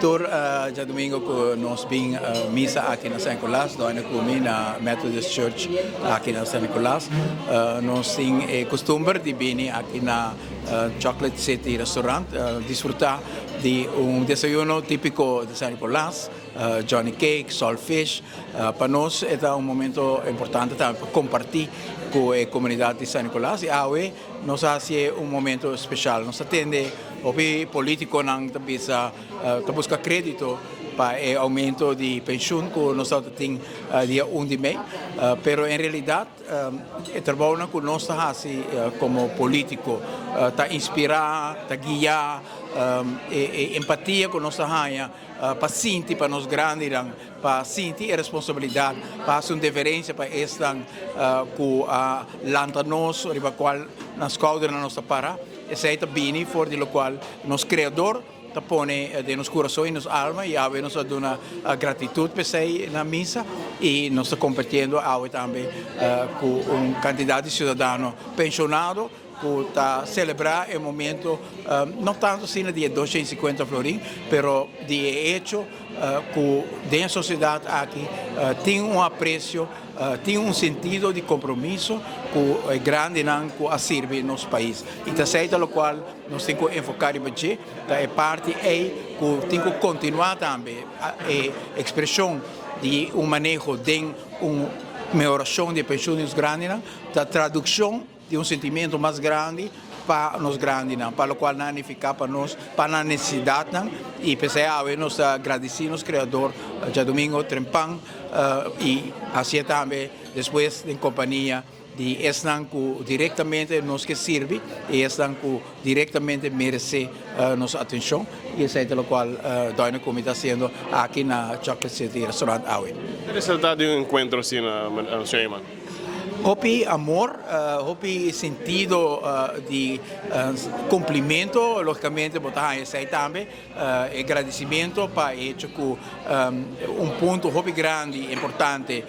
Tur djadumingu ku nos bin misa aki na San Nicolas, Doina ku mi na Methodist Church aki na San Nicolas, nos tin e kustumber di bini aki na Chocolate City Restaurant disfruta di un desayuno tipiko di San Nicolas, Johnny Cake, Salt Fish. Pa nos e ta un momento importante tambe pa komparti ku e komunidat di San Nicolas i awe nos a hasié un momento speshal. Nos ta tende hopi politikonan ta bisa ta buska kredito pa e oumento di penshun ku nos tabata tin dia un di mei, pero en realidat e trabounan ku nos ta hasi komo politiko ta inspirá, ta guiá e empatia ku nos ta haña pa sinti pa nos grandinan, pa sinti e responsabilidat, pa hasi un deferensia pa esnan ku a lanta nos riba kual nan skoudernan nos ta para. Esei ta bini for di lokual nos Kreador ta pone den nos kurason i nos alma, i awe nos a duna gratitut p'esei na misa i nos ta kompartiendo awe tambe ku un kantidat di siudadano penshonado ku ta selebrá e momento no tantu asina di e 250 florin, pero di e echo ku den e sosiedat aki tin un apresio, tin un sentido di kompromiso ku e grandinan ku a sirbi nos pais. I ta esei ta lokual nos tin ku enfoká riba dje, ta e parti ei ku tin ku kontinuá tambe e ekspreshon di un maneho den un mehorashon di e penshun di nos grandinan, ta tradukshon di un sentimiento mas grandi pa nos grandinan, pa locual nan a nifica pa nos, pa nan necesidadnan, y p'esey awe nos ta gradici nos Creador djadomingo trempan y hacié tambe despues den compania di esnan cu directamente nos ke sirbi y esnan cu directamente merece nos atencion, y esey ta locual Doina Cumi ta haciendo aki na Chocolate City Restaurant awe. Ki resultado di un encuentro asina, señor Eman? Hopi amor, hopi sentido di cumplimento, logicamente bo ta haña esey tambe, e gradicimento pa e hecho cu un punto hopi grandi, importante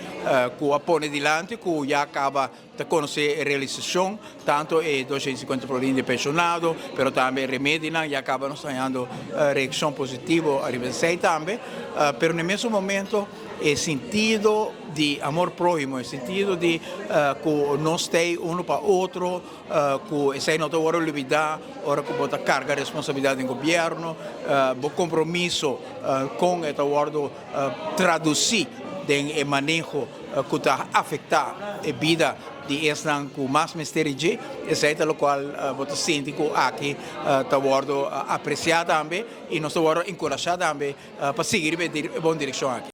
cu a pone dilanti cu ya caba ta conoce e realisacion, tanto e 250 florin di pensionado, pero tambe e remedinan, ya caba nos ta hañando reaccion positivo ariba esey tambe, pero na e mesun momento e sentido di amor prohimo, e sentido di cu nos t'ey uno pa otro, cu esey no ta worde olbida ora cu bo ta carga responsabilidad den gobierno, bo compromiso con e ta worde traduci den e maneho cu ta afecta e bida di esnan cu mas mester di dje, esey ta locual bo ta sinti cu aki ta worde aprecia tambe y nos ta worde encurasha tambe pa sigui riba e bon direccion aki.